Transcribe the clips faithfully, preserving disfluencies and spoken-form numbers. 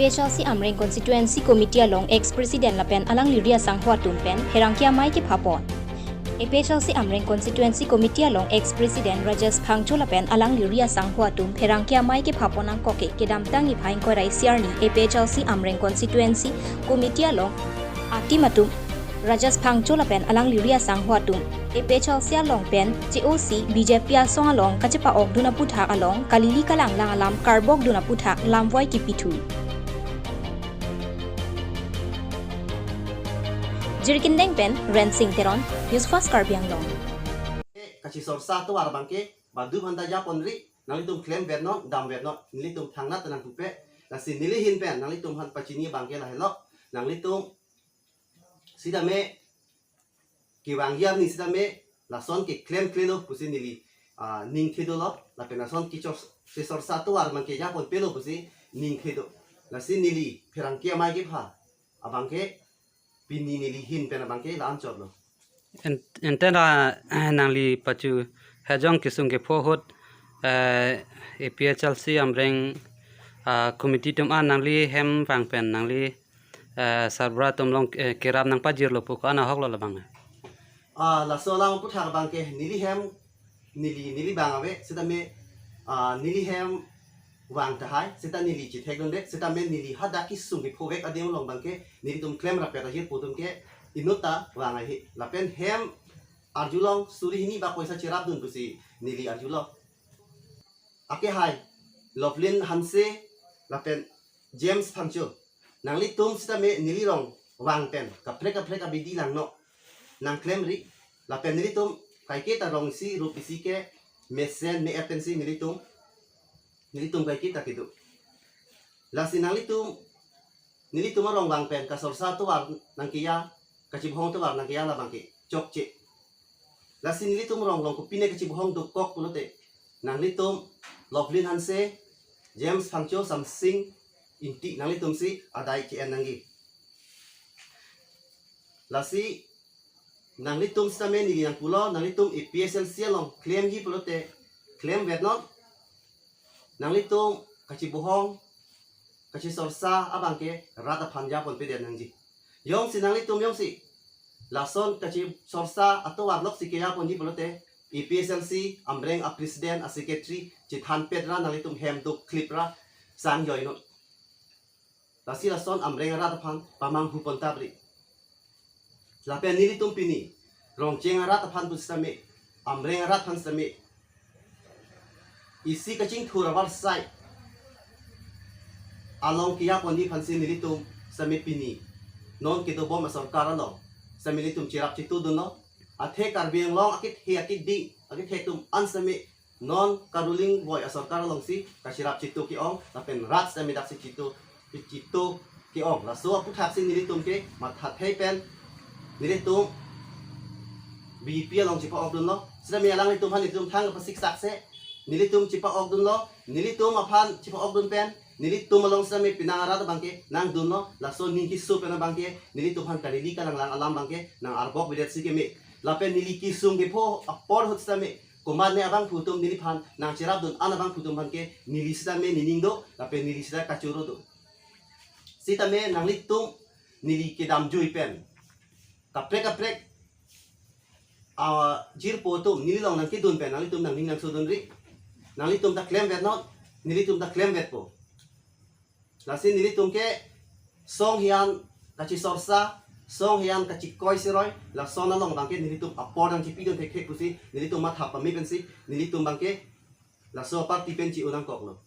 APHLC Amreng Constituency Committee along ex-president lapen alangli ri asangho atum pen pherangke amei kephapon. APHLC Amreng Constituency Committee along ex-president Rajesh Phangcho lapen alangli ri asangho atum pherangke amei kephapon angkok ke kedamtang niphai ingkoi ra isi arni APHLC Amreng Constituency Committee along a-team atum Rajesh Phangcho lapen alangli ri asangho atum APHLC along pen che-osi BJP asong along kachepa-okdun aputhak along kalili kalanglang alam karbokdun aputhak lamvoi kipithu. Jirikindeng pen Rensing Teron, News Fast Karbi Anglong. Kachisorsa atovar abangke badu aphanta japonri, nanglitum klemvernon, damvernon, nelitum thangnat nangpupe. Lasi neli ahin pen nanglitum aphan pachini abangke lahelo, nanglitum sitame kevangji arni sitame lason keklemklelo pusi neli, ah, ning thedolo, lapen lason kechor-, chisorsa atovar abangke japonpelo pusi ning thedo. Lasi neli pherangke amei kepha abangke pini neli ahin pen abangke la-an chotlo. En-, enten ra, nangli pachu hejong kesung kepho ahut, eh, APHLC Amreng, ah, committee atum an nangli hem vang pen nangli, eh, sarbura atum along, eh, kerap nangpajirlo pu ko-an ahoklo labang? Ah, laso alam aputhak abangke neli hem, neli, neli vang ave, sitame, ah, neli hem vang tahai, seta neli chethekdunde, sitame neli hadak kesung kephovek adim along abangke nelitum klemrap ajirpo atum ke inutta vang ahi. Lapen hem arjulong suri hini bak poisa cherapdun pusi neli arjulong. Akehai, Lovelin Hanse lapen James Phangcho, nanglitum sitame neli rong vang pen kaprek kaprek abidi langno nangklemri, lapen nelitum kaiketa rong isi rup isi ke mesen me-et pensi nelitum, nelitum kaiketa kedo. Lasi nanglitum, nelitum arong vang pen kasorsa atovar nangkeya, kachibohong atovar nangkeya labangke chokche. Lasi nelitum rong along kopine kachibohong dokok pulote, nanglitum Lovelin Hanse, James Phangcho, Samsing Ingti, nanglitum si adai ke-en nangji. Lasi nanglitum sitame neli nangpulo, nanglitum APHLC along klemji pulote klemvernon. Nanglitum kachibohong, kachisorsa abangke rat aphan japonpedet nangji. Jongsi nanglitum jongsi lason kachisorsa atovar loksi kejaponji pulote APHLC Amreng a-president, a-secretary chethanpet ra nanglitum hem dokklip ra sang joinon. Lasi lason Amreng arat aphan pamanghu pontapri. Lapen nelitum pini Rongcheng arat aphan pusitame, Amreng arat aphan sitame, isi kachingthur avarsai along kejaponji aphansi nelitum sitame pini non kedobom asorkar along sitame nelitum cherap chetudunlo. Athe Karbi Anglong akethe akeding akethe atum an sitame non karuling voi asorkar alongsi kacherap chetu ke-ong, lapen rat sitame daksi chetu, chetu ke-ong. Laso aputhaksi nelitum ke mathathei pen nelitum BJP along chepa-okdunlo. Sitame alanglitum aphan nelitum thang kapasiksakse nelitum chepa-okdunlo. Nelitum aphan chepa-okdun pen nelitum along sitame penang arat abangke nangdunlo. Laso aning keso pen abangke nelitum aphan kalili kalanglang alam abangke nang-arbokvedetsi keme. Lapen neli kesung kepho apor ahut sitame komatne abangphu atum neliphan nangcherapdun an abangphu atum aphan ke neli sitame nening do, lapen neli sita kachoro do. Sitame nanglitum neli kedamjui pen kaprek kaprek, ah, jirpo atum neli along nangkedun pen nanglitum nangning nangsodunri. Nanglitum ta klemvetnon, nelitum ta klemvetpo. Lasi nelitum ke song hian kachisorsa, song hian kachikoi siroi, lason along abangke nelitum apor nangchipidun thekthe pusi nelitum matha pame pensi nelitum abangke laso aparty pen chi-o nangkoklo.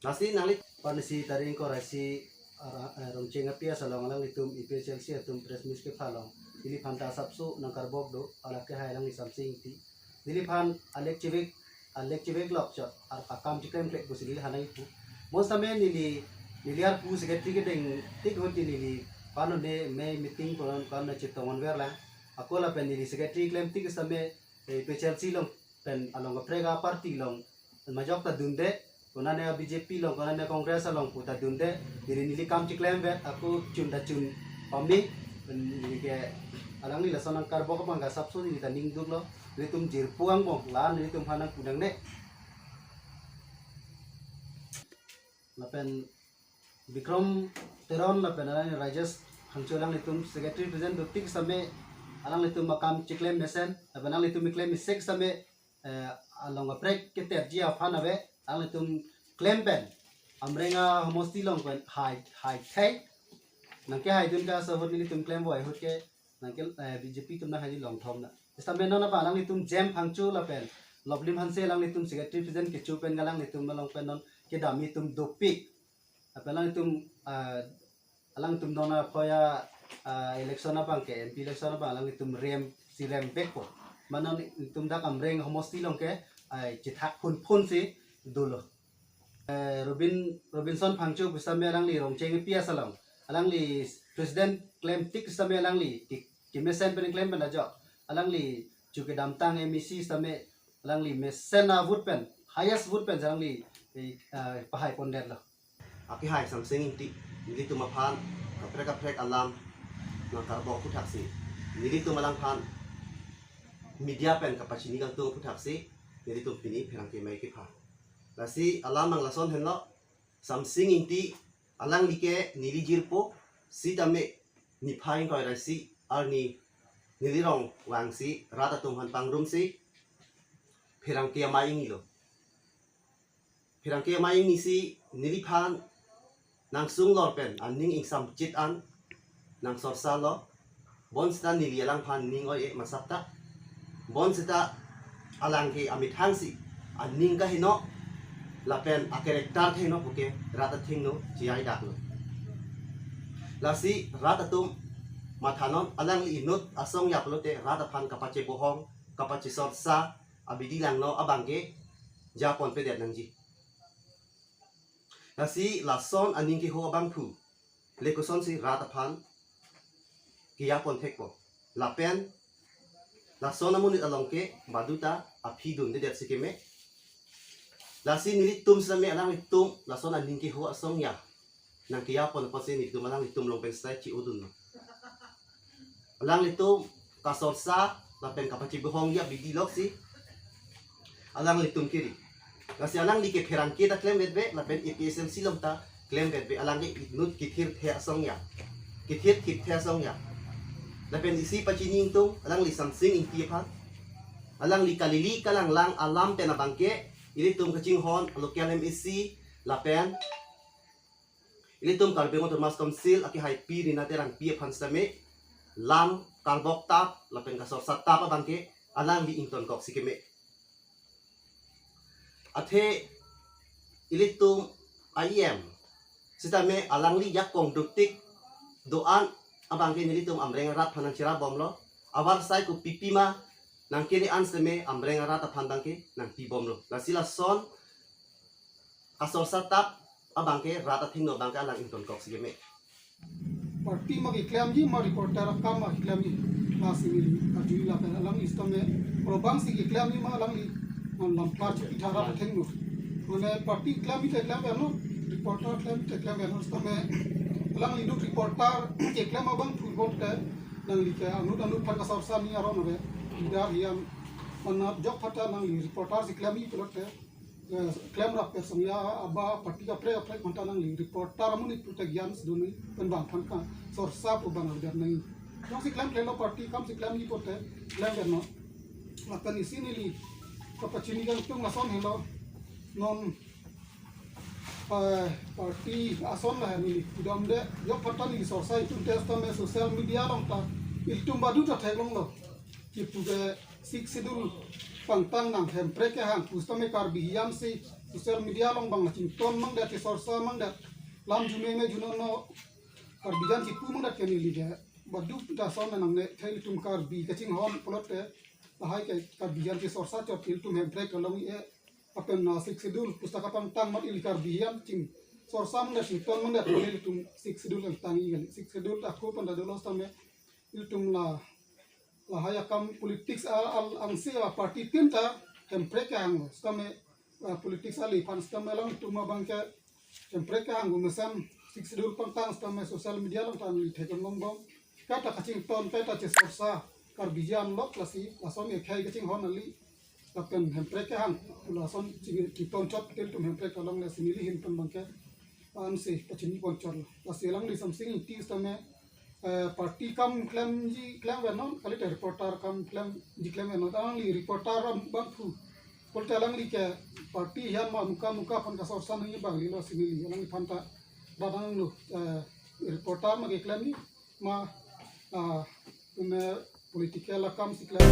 Lasi nangli panisi tarik ingkoi ra isi ara, eh, Rongcheng a-PS along alanglitum APHLC atum press meet kepha along neliphan ta asapso nangkarbok do, alake hai alangli Samsing Ingti. Neliphan alek chevek, alek chevek lok chot, ar akam cheklemklek pusi neliphan nangkipu. Mo sitame neli, neli arpu secretary kedeng tik ahut neli panone me meeting konon kan chetong-onverlang. Ako lapen neli secretary klemtik sitame, eh, APHLC along pen along kaprek aparty along majok ta dunde, konane BJP along, konane Congress along pu ta dunde, neli neli kam cheklemvet, ako chun ta chun pame, pen neli ke alangli lason nangkarbok abang asapso neli ta ningduklo, nelitum jirpo angbong, la-an nelitum aphan nangpu nangne. Lapen Bikram Teron lapen alangli Rajesh Phangcho, alanglitum secretary president dopik same, alanglitum akam chiklem mesen lapen alanglitum iklem isek same, eh, along kaprek keterji aphan ave, alanglitum klem pen Amreng ahomosti along pen hai hai thek nangkehaidun ke asahut nelitum klem voi ahut ke nangke, eh, B J P atum nanghaidi longthom na. Sitame non apa alanglitum Jem Phangcho lapen Loblim Hanse, alanglitum secretary president kecho pen alanglitum along pen non kedam itum dopik. Apa alanglitum, ah, alanglitum non apoya, ah, election abang ke, M P election abang alanglitum rem si rem back po. Mane non itum dak Amreng ahomosti along ke, ai, chethak phun phun si dolo. Eh, Robin, Robinson Phangcho pusitame alangli Rongcheng P S along, alangli president klem tik sitame alangli ki, kemesen pen klem pen ajok, alangli chu kedamtang M A C sitame alangli mesen a vote pen, highest vote pen alangli, eh, eh, pahai pondetlo. Akehai Samsing Ingti, nelitum aphan kaprek kaprek alam nangkarbok aphuthaksi, nelitum alangphan media pen kapachini kangtung aphuthaksi nelitum pini pherangke amei kepha. Lasi alam nang lason henlo, Samsing Ingti alangli ke neli jirpo, sitame niphai ingkoi ra isi arni neli rong vangsi rat atum aphan pangrumsi pherangke amei ingnilo. Pherangke amei ingnisi neliphan nangsung lor pen aning ingsamchit an nangsorsalo. Bonsita neli alangphan ning oi-e masap ta. Bonsita alang ke amethangsi aning kaheno lapen a-character kaheno puke rat athengno chiyai daklo. Lasi rat atum mathanon, alangli inut asong ya pulote rat aphan kapachebohong, kapachesorsa abidi langno abang ke japon pedet nangji. Lasi lason aning keho abangphu le kosonsi rat aphan kejapon thekpo. Lapen lason amonit along ke baduta aphi dundedet si keme. Lasi nelitum sitame alanglitum lason aning keho asong ya nangkejapon apotsi nelitum alanglitum along pen style chi-odunlo. Alanglitum kasorsa lapen kapachebohong ya abidi loksi alanglitum kiri. Lasi alangli ke pherangke ta klemvetve lapen A P H L C along ta klemvetve, alang ke inut kethirthe asong ya, kethirthipthe asong ya. Lapen isi pachini ingtung alangli Samsing Ingti aphan, alangli kalili kalanglang alam pen abang ke ilitum kachinghon local M A C lapen ilitum Karbi Anglong Autonomous Council akehai Pi Rina Terangpi aphan sitame lam karbok tap lapen kasorsa tap abang ke alangli ingtonkok si keme. Athe ilitum I M sitame alangli jakong dotik do-an abang ke nelitum Amreng arat aphan nangcherabomlo. Avarsai kopipi ma nangkele an sitame Amreng arat aphan abang ke nangpibomlo. Lasi lason kasorsa tap abang ke rat athengno abang ke alang ingtonkok si keme. Party ma keklemji ma reporter akam ma keklemji. Lasi neli arjuli lapen alangli sitame probang si keklemji ma alangli man lamkar chepithara athengno. Mane party klemji te klemvernon, reporter klemji te klemvernon sitame alangli inut reporter keklem abangphu pulote nangli ke anut anut aphan kasorsa ni aron ave. Leader hiam manat jok phata nangli reporter si klemji pulote, eh, klemrap ke songja aba party kaprek kaprek aphanta nangli reporter amonit pulote gyan si dun nangji, pen bang aphan kasorsa pu bang abidat nangji. Jongsi klemklelo party akam si klemji pulote klemvernon. Lapen isi neli kapachini kangtung lason helo, non, eh, party ason lahai neli pudamde, jok phata neli sorsa ingtun te sitame social media along ta ilitum baduta theklonglo. Kipu ke Sixth Schedule pangtang nang Hemprek kehang pu sitame Karbi hiam si social media along bang chington mangdet, chesorsa mangdet, lam jume me junono Karbi jan kipu mangdet ke neli ke baduta ason nangne the ilitum Karbi kachinghon pulote lahai ke Karbi jan chesorsa chot ilitum Hemprek kelong-i-e. Lapen na Sixth Schedule pusta kapangtang mat ili Karbi hiam chingsorsa mangdet, chington mangdet, ilitum Sixth Schedule kangtang-i kali. Sixth Schedule ta ako pen ta dolo sitame ilitum la, lahai akam politics a, al angse a party tin ta Hemprek kehanglo. Sitame, ah, politics aliphan sitame alangtum abang ke Hemprek kehang pu mesen Sixth Schedule pangtang sitame social media along ta neli theklong longbom. Kaita kachington, kaita chesorsa Karbi jan lok lasi lason ekhai kachinghon kali. Lapen Hemprek kehang pu lason ching, chington chot ilitum Hemprek kelong, lasi neli ahin pen abang ke Ansi pachini pon chotlo. Lasi alangli Samsing Ingti sitame, eh, party akam klemji klem vek non, kalite reporter akam klemji klem vek non. Alangli reporter abangphu. Pulote alangli ke party hian ma muka muka aphan kasorsan hini abang lilo si neli. Alangliphan ta dadang lo, eh, reporter ma keklemji ma, ah, pune political akam si klem.